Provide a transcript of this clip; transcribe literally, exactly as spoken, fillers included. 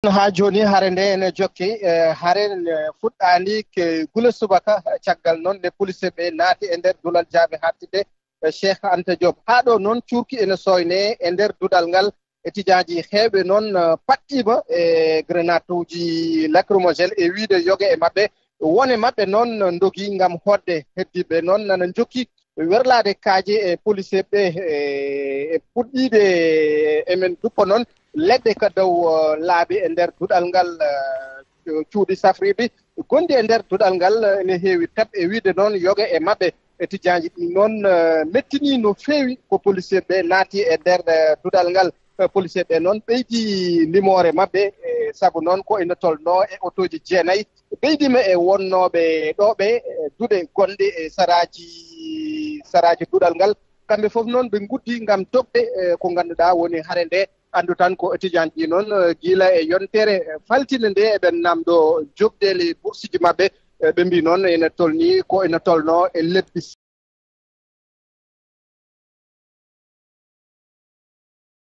Haa jooni hare nde ene jokki, e, hare ne fuɗɗaani ke gule subaka, caggal noon nde police ɓe naati e nder duɗal jaaɓi haaɗtirde, e, Cheikh Anta Diop. Haa ɗo noon cuurki ene sooyne e nder duɗal ngal, e tijaaji heewɓe noon, e, paɗɗiima e grenade uji lacrymogène e wiyde yoga e maɓɓe. Wone maɓɓe noon ndogi ngam hoɗde, heddiiɓe noon nana njokki werlaade kaaje e police ɓe, e, e puɗɗiide emen duppa noon leɗɗe ka dow, o, laabi e nder duɗal ngal, e, cuuɗi safriiɗi gonɗi e nder duɗal ngal, e, ene heewi tab e wiyde noon yoga e maɓɓe. E tijaaji ɗi noon, e, mettinii no feewi ko policier ɓe naati e nder, e, duɗal ngal. E, policier ɓe noon ɓeydi limoore maɓɓe, e, sabu noon ko ina tolnoo e otooji jeenayi. Ɓeydiima e wonnooɓe ɗo ɓe, e, duɗe gonɗe e saraaji, saraaji duɗal ngal. Kamɓe fof noon ɓe nguddi ngam dogde, e, ko ngannduɗaa woni hare nde. Anndu tan ko étudiant ji noon, eh, gila e yontere, eh, faltinde nde eɓen namdo jogdeeli bourse ji maɓɓe, eh, ɓe mbi noon ene tolni ko ene tolno e lebbi